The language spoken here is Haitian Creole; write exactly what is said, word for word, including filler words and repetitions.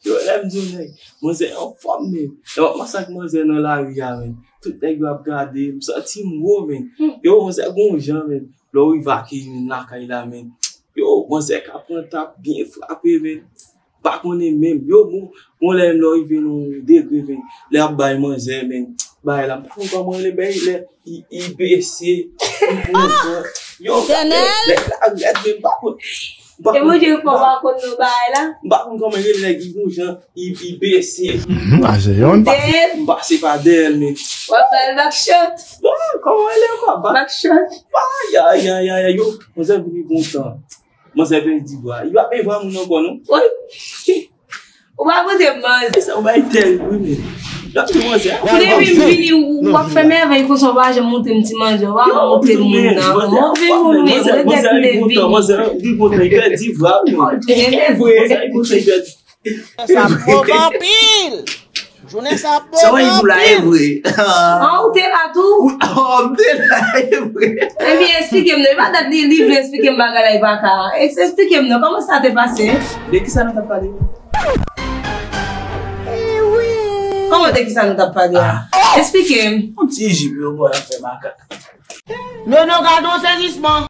Yo, lè m di w nèg, manzè anfòm, men. Yo, m ap masak manzè nan lari a, men. Tout nèg yo ap gade, m santi m wo, men. Yo, manzè gon jan, men. Lè w rive ak li, men, lakay la, men. Yo, manzè ka pran tap, byen frape, men. Pa konnen menm. Yo, bon, bon, lè menm lè w rive nan yon degre, men. Lè ap bay manzè, men. Bay la, m pa konn kòman rele, bay lè. I, I B C, I kontan. Yo, nèg la rèd, men m pa konn. M pa konn. E Bondye fò pa konn non bagay la. M pa konn kòman rele nèg I kontan, I, I B C. Mhm, a se yon. M pase pa dèyè l, men. W ap fè l back shot. Bon, kòman rele ankò? Back shot. Ay, ay, ay, ay, ay, yo. Manzè vin I kontan. Manzè pèdi vwa. Yo ap envwa moun ankò, non? Woy. Ou pa koute manzè. Sa ou bay tèl, wi, men. L ap di manzè. Pou depi m vini, ou ap fè mèvèy konsa, ou pa janm montre m ti manzè, ou pa montre m moun nan. Move moun, men, mwen tèt m leve. Manzè, li kontan, li pèdi vwa, wi. E vre. Manzè, li kontan, li pèdi. Sa pwòp anpil. Jounen sa pwòp anpil. Sa w di la, e vre. An, ou te la tou? An, m te la, e vre. Ebyen, eksplike m non. E pa dat li, li vle eksplike m bagay la, e pa ka. Eks-, eksplike m non, kòman sa te pase? De ki sa nou t ap pale? Kòman de ki sa nou t ap pale a? Eksplike m. Yon ti jip yo bò, y ap fè makak. Non, non, gade yon sezisman.